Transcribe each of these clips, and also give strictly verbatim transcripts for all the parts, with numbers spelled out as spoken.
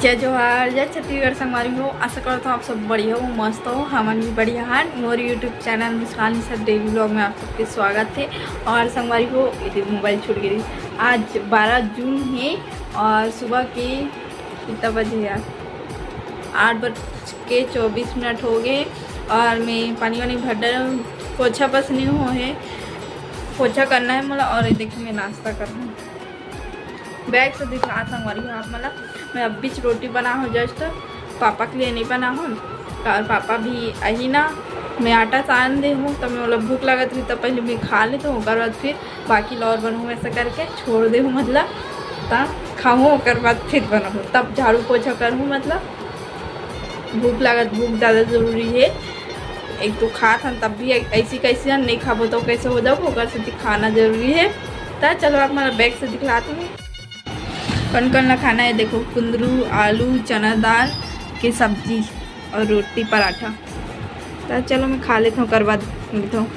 जय जोहार, जय छत्तीसगढ़ संगवारी हो। आशा करत हूँ आप सब बढ़िया हो, मस्त हो। हमन भी बढ़िया हन। मोर YouTube चैनल मुस्कान निशा डेली व्लॉग में आप सबके स्वागत है। और संगवारी हो, ये देखो मोबाइल छूट गई। आज बारह जून है और सुबह के कितना बजे यार, आठ बज के चौबीस मिनट हो गए। और मैं पानी वानी भर डाल, पोछा बस नहीं हो है, पोछा करना है मोला। और ये देखिए मैं नाश्ता कर रहा हूँ। बैग से दिखा संगवारी हो आप मन ला। मैं अभी रोटी बना हूँ, जस्ट पापा के लिए नहीं बना हूँ। और पापा भी अही ना, मैं आटा सान दे हूँ, तब मैं बोला भूख लगत रही, तब पहले मैं खा लेता हूँ, ओकर बाद फिर बाकी ला और बनहूँ, ऐसा करके छोड़ दे हूँ, मतलब ता खाऊँ, ओकर बाद फिर बनाऊँ, तब झाड़ू पोछा करूँ, मतलब भूख लागत, भूख ज़्यादा ज़रूरी है। एक तो खात हन तब भी ऐसी कैसी हन, नहीं खाबो तो कैसे हो जाबो, ओकर सेती खाना ज़रूरी है। त चलो आप हमारा बैग से दिखलात हूँ। कौन कौन ला खाना है, देखो कुंदरू, आलू, चना दाल के सब्जी और रोटी पराठा। त चलो मैं खा लेता हूँ, ओकर बाद मिलता हूँ।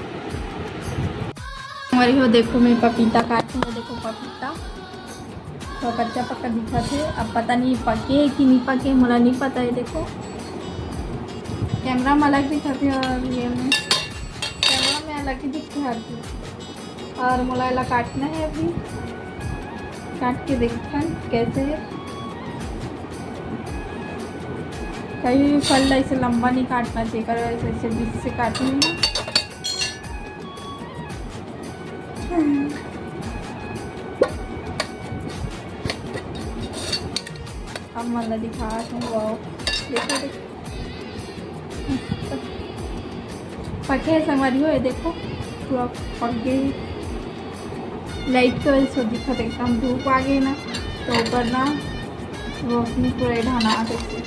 और यो देखो मैं पपीता काटूँ, देखो पपीता तो कच्चा पक्का दिखत हे। अब पता नहीं पके कि नहीं पके, मोला नहीं पता है। देखो कैमरा में अलग दिखत हे और ये में कैमरा में अलग ही दिखत हे। और मोला एला काटना है अभी, काट के देखथन कैसे है। कहीं भी फल ला ऐसे लंबा नहीं काटना चाहिए, कर ऐसे ऐसे बीच से काटनी है। अब मन ला दिखा दूँ, वाओ, देखो, देखो। पके हे संगवारी हो, ये देखो, पूरा पक गए। लाइट के वजह से दिखत, एकदम धूप आ गए ना, तो ऊपर ना रोशनी पूरा ढाना आ गई।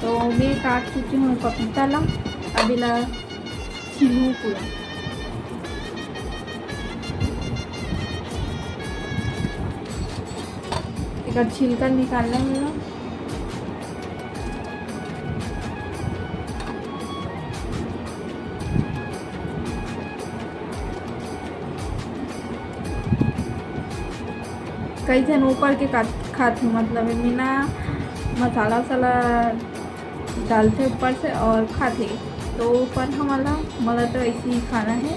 तो मैं काट चुकी हूँ पपीता ला, अभी ला छिलहूँ पूरा। एकर छिलका निकालना है मेरा। कई झन ऊपर के का-, खात हूँ, मतलब एमे ना मसाला वसाला डालथे ऊपर से और खाथे। तो पर हमला, मोला तो ऐसे ही खाना है।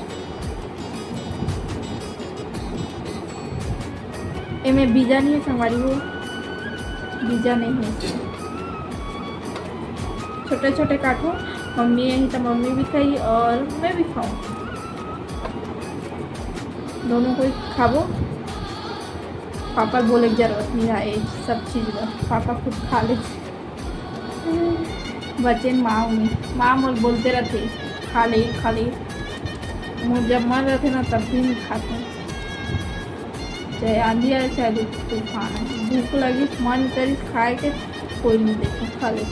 एमे बीजा नहीं है संगवारी हो, बीजा नहीं है। छोटे छोटे काटो, मम्मी यही तो मम्मी भी खाई और मैं भी खाऊँ, दोनों कोई खाबो। पापा बोले के जरूरत नहीं है, सब चीज़ बस पापा खुद खा ले। बचेन माँ में, माँ मोर बोलते रहते, "खा ले, खा ले।" मोर जब मन रहते ना, तब भी नहीं खाते। चाहे आंधी आए, चाहे तूफान आए, भूख लगी, मन करी खाए के, कोई नहीं देखे, खा ले।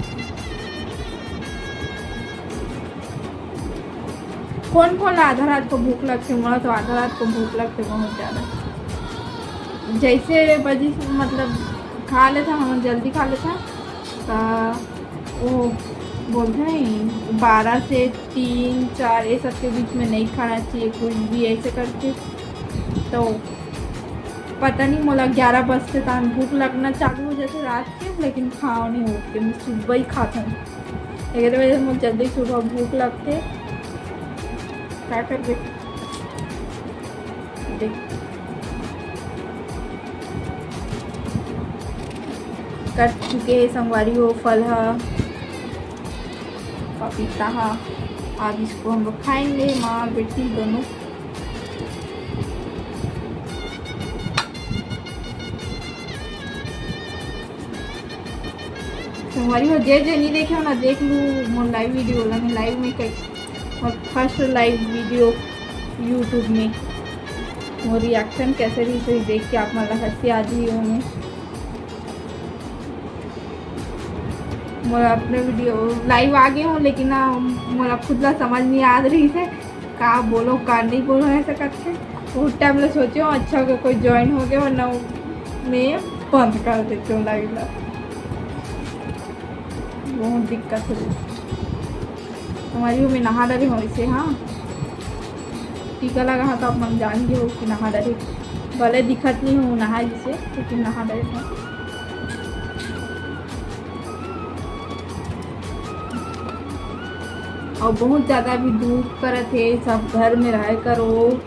कौन कौन ला आधा रात को भूख लगथे? मोला तो आधा रात को भूख लगथे बहुत ज़्यादा। जैसे बजी, मतलब, खा लेथा, हम जल्दी खा लेथा, तो वो बोलते नहीं, बारह से तीन, चार, ये सब के बीच में नहीं खाना चाहिए कुछ भी ऐसे करके। तो पता नहीं, मोला ग्यारह बजते तहन भूख लगना चालू हो जाते रात के, लेकिन खाओ नहीं होते, मैं सुबह ही खाता हूँ। एक वजह से मोर जल्दी सुबह भूख लगथे, का करबे? देख, कट चुके हे संगवारी हो फल ह, पपीता ह। आज इसको हम लोग खाएंगे, माँ बेटी दोनों। संगवारी हो, जे जे नहीं देखे हो ना, देख लू मोर लाइव वीडियो ला। मैं लाइव में कई, more first live video YouTube में मोर रिएक्शन कैसे रही, सही देख के आप मन ला हंसी आ जाही। ओमे मोर अपने वीडियो लाइव आ गए हो, लेकिन ना मोला खुद ला समझ नहीं आ रही है का बोलो का नहीं बोलो ऐसा करके। बहुत टाइम ले सोचे हो, अच्छा हो गया कोई ज्वाइन हो गया, वरना मैं बंद कर देती हूँ लाइव ला। बहुत दिक्कत हो रही। संगवारी हो, मैं नहा डारी हूँ इसे, हाँ, टीका लगा है तो आप मन जान गए हो कि नहा डारी, भले दिखत नहीं हूँ नहा जिसे, लेकिन नहा डारी हूँ। और बहुत ज़्यादा भी धूप करत हे, सब घर में रहे करो,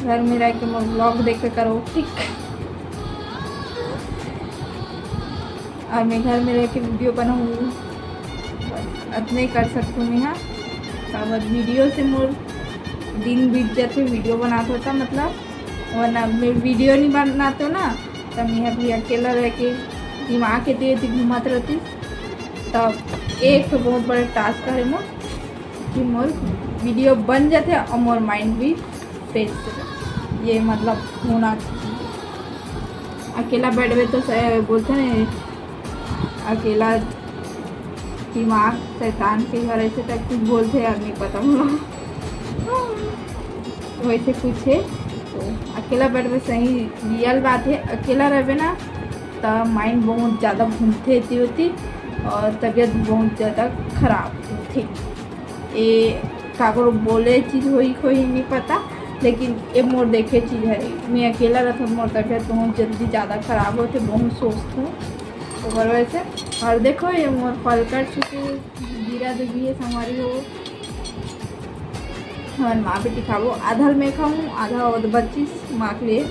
घर में रह के मोर vlog देखे करो, ठीक। और मैं घर में रह के video बनाऊँ, बस अतने कर सकती हूँ मैं। हाँ, काबर video से मोर दिन बीत जाते, video बनात होता, मतलब, वरना मैं video नहीं बनाते ना, तो मैं अभी अकेला रह के दिमाग के तेज घूमत रहती। तब एक तो बहुत बड़ा task है मोर कि मोर video बन जाते और मोर mind भी fresh हो जाते। ये मतलब होना चाहिए। अकेला बैठबे तो स-, बोलते हैं अकेला दिमाग शैतान के घर, ऐसे टाइप कुछ बोलते हैं यार, नहीं पता मोला। वैसे कुछ है, तो अकेला बैठबे सही real बात है। अकेला रहबे ना तो mind बहुत ज़्यादा घूमते रहती होती और तबीयत बहुत ज़्यादा खराब होती। ये काकरो बोले चीज होई कोई नहीं पता, लेकिन ये मोर देखे चीज है। मैं अकेला रहता, मोर तबीयत बहुत जल्दी ज़्यादा खराब होते, बहुत सोचती हूँ। तो वैसे, और देखो ये मोर फल कट चुके, जीरा देवी है संगवारी हो। हमर माँ बेटी खाबो, आधा मैं खाऊँ, आधा और बच्चीस माँ के लिए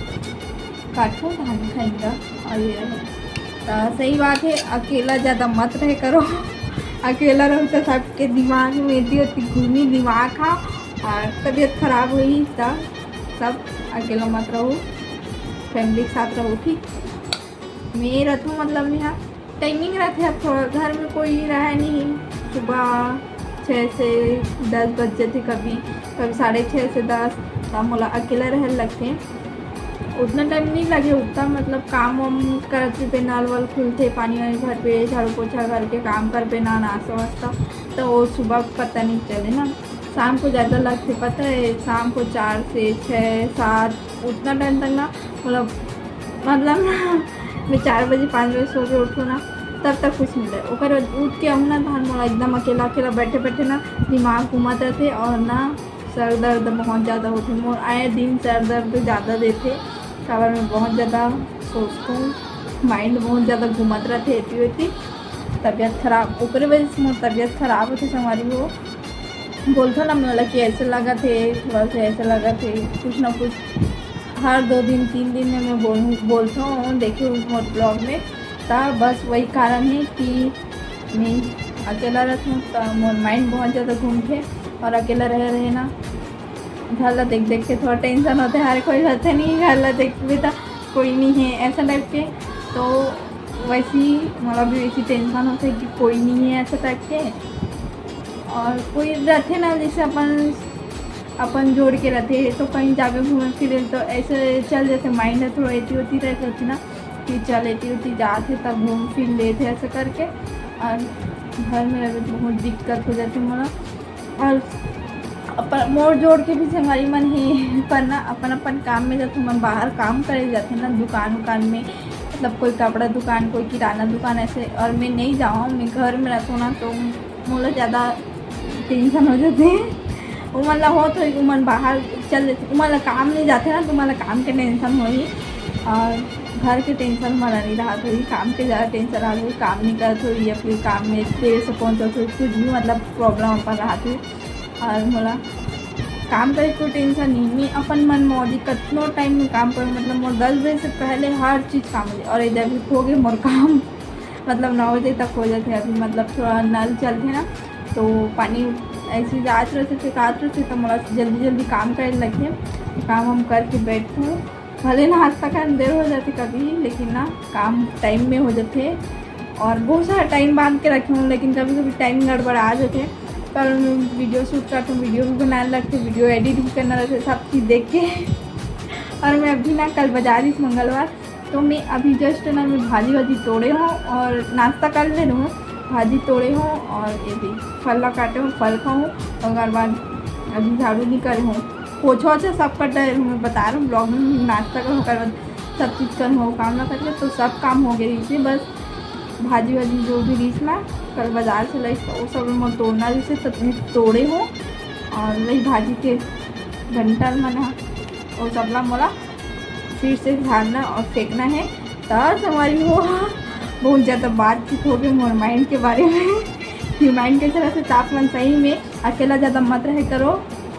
काटूँ, धान खाएंगा। और ये रहे। तो सही बात है, अकेला ज़्यादा मत रहे करो। अकेला रहो तो सबके दिमाग में इतनी होती घूमी दिमाग, हाँ, और तबीयत खराब हुई तो सब अकेला मत रहो, family के साथ रहो, ठीक। मैं रहती हूँ, मतलब, यहाँ timing रहते, अब थोड़ा घर में कोई रहे नहीं, सुबह छः से दस बज जाते, कभी कभी साढ़े छः से दस, तब मोला अकेला रहे लगते। उतना टाइम नहीं लगे, उतना, मतलब, काम वाम करत पे, नल वल खुलते, पानी वानी भर पे, झाड़ू पोछा करके काम कर पे ना, नाश्ता वास्ता, तो वो सुबह पता नहीं चले ना। शाम को ज़्यादा लगते, पता है, शाम को चार से छः, सात, उतना टाइम तक ना, मतलब, मतलब ना, मैं चार बजे, पाँच बजे सो के उठूँ ना, तब तक कुछ मिले। ओकर बाद उठ के आऊँ ना, तहन मोला एकदम अकेला अकेला बैठे बैठे ना दिमाग घूमत रहते और ना सर दर्द बहुत ज़्यादा होते। मोर आए दिन सर दर्द ज़्यादा देते, काबर मैं बहुत ज़्यादा सोचती हूँ, mind बहुत ज़्यादा घूमत रहते, एती ओती तबीयत खराब, ओकरे वजह से मोर तबीयत खराब होते संगवारी हो। बोलथो ना मोला कि ऐसे लगत हे, थोड़ा सा ऐसे लगत हे, कुछ ना कुछ हर दो दिन, तीन दिन में मैं बोल-, बोलथो, देखो मोर vlog में, त बस वही कारण है कि मैं अकेला रहती हूँ, त मोर mind बहुत ज़्यादा घूमथे और अकेला रहे, रहे ना घर ला देख देख के थोड़ा tension होते, हर कोई रहते नहीं घर ला देख भी, त कोई नहीं है ऐसा टाइप के, तो वैसे ही मोला भी वैसी tension होते कि कोई नहीं है ऐसा टाइप के। और कोई रहते ना, जैसे अपन, अपन जोड़ के रहते हैं, तो कहीं जाके घूमे फिरे, तो ऐसे चल जाते, mind में थोड़ा एती होती रहती होती ना कि चल एती होती जाते, तब घूम फिर लेते ऐसे करके। और घर में रहे तो बहुत दिक्कत हो जाती मोला। और अपन मोर जोड़ के भी संगवारी मन है, पर ना अपन अपन काम में जाते, मन बाहर काम करे जाते ना, दुकान उकान में, मतलब कोई कपड़ा दुकान, कोई किराना दुकान ऐसे, और मैं नहीं जाऊँ, मैं घर में रहता हूँ ना, तो मोला ज़्यादा tension हो जाते हैं। वो मन ला हो तो वो मन बाहर चल देते, वो मन ला काम नहीं जाते ना, तो मन ला काम के tension होही और घर के tension मन ला नहीं रहा, तो काम के ज़्यादा tension रहा, काम नहीं करत हो या फिर काम में देर से पहुँचत हो, कुछ भी मतलब problem अपन रहा। और मोला काम करे कोई tension नहीं, मैं अपन मन मौजी कतनो time में काम करूँ, मतलब मोर दस बजे से पहले हर चीज़ काम हो जाए। और इधर भी हो गए मोर काम, मतलब नौ बजे तक हो जाते। अभी मतलब थोड़ा नल चलते ना, तो पानी ऐसे जात रहते, फेंकात रहते, तो मोला जल्दी जल्दी काम करे लगते। काम हम करके बैठते हैं, भले नाश्ता करने देर हो जाते कभी, लेकिन ना काम time में हो जाते। और बहुत सारा time बांध के रखे हूँ, लेकिन कभी कभी time गड़बड़ा जाते, पर मैं video shoot करते हूँ, video भी बनाने लगते, video edit भी करना रहता है, सब चीज़ देख के। और मैं अभी ना कल बाजार इस मंगलवार, तो मैं अभी just ना मैं भाजी वाजी तोड़े हूँ और नाश्ता कर ले रही हूँ, भाजी तोड़े हूँ और ये भी फल ला काटे हूँ, फल खाऊँ। और ओकर बाद अभी झाड़ू नहीं करे हूँ, पोछा ओछा सब कर डाले हूँ, मैं बता रही हूँ vlog में, नाश्ता करूँ, ओकर बाद सब चीज़ करूँ, वो काम ना करके तो सब काम हो गए इसे। बस भाजी वाजी जो भी रहीस ना, कल बाजार से लाइस, वो सब मोर तोड़ना रहीस, सब मैं तोड़े हूँ। और वही भाजी के डंठल मन ह, वो सबला मोला फिर से झाड़ना और फेंकना है। तो संगवारी हो, बहुत ज़्यादा बातचीत हो गई मोर mind के बारे में कि mind के तरह से तापमान सही में अकेला ज़्यादा मत रहे करो,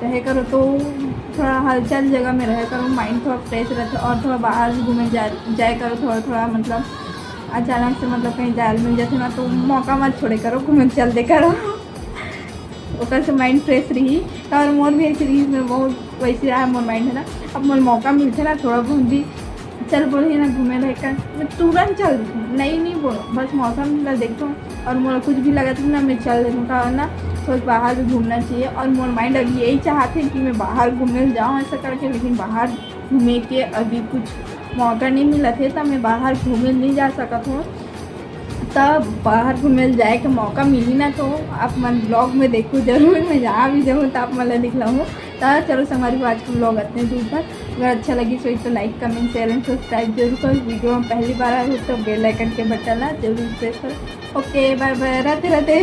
रहे करो तो थोड़ा हलचल जगह में रहे करो, माइंड थोड़ा फ्रेश रहता है और थोड़ा बाहर भी घूमे जा जाए करो थोड़ा थोड़ा, मतलब अचानक से मतलब कहीं जाए मिल जाते ना तो मौका मत छोड़े करो, घूमे चल दे करो। ओकर से माइंड फ्रेश रही। और मोर भी ऐसे रही, मैं बहुत वैसे रहा मोर माइंड है ना। अब मोर मौका मिलते ना थोड़ा बहुत भी चल बोले ना घूमे रहे कर, मैं तुरंत चल देती हूँ, नहीं नहीं बोलो, बस मौसम ला देखो। और मोला कुछ भी लगत है ना, मैं चल देती हूँ, कारण ना थोड़ा बाहर भी घूमना चाहिए। और मोर माइंड अभी यही चाहते हैं कि मैं बाहर घूमने जाऊँ ऐसा करके, लेकिन बाहर घूमे के अभी कुछ मौका नहीं मिला थे, तो मैं बाहर घूमे नहीं जा सकत हूँ। तब बाहर घूमे जाए के मौका मिली ना, तो आप मन ब्लॉग में देखो जरूर, मैं जहाँ भी जाऊँ तो आप मन ला दिखलाऊँ। तो चलो संगवारी हो, आज का ब्लॉग इतने दूर तक। अगर अच्छा लगी सो तो लाइक, कमेंट, शेयर एंड सब्सक्राइब जरूर करो। वीडियो में पहली बार आए हो तो बेल आइकन के बटन ला जरूर प्रेस करो। ओके, बाय बाय, राधे राधे।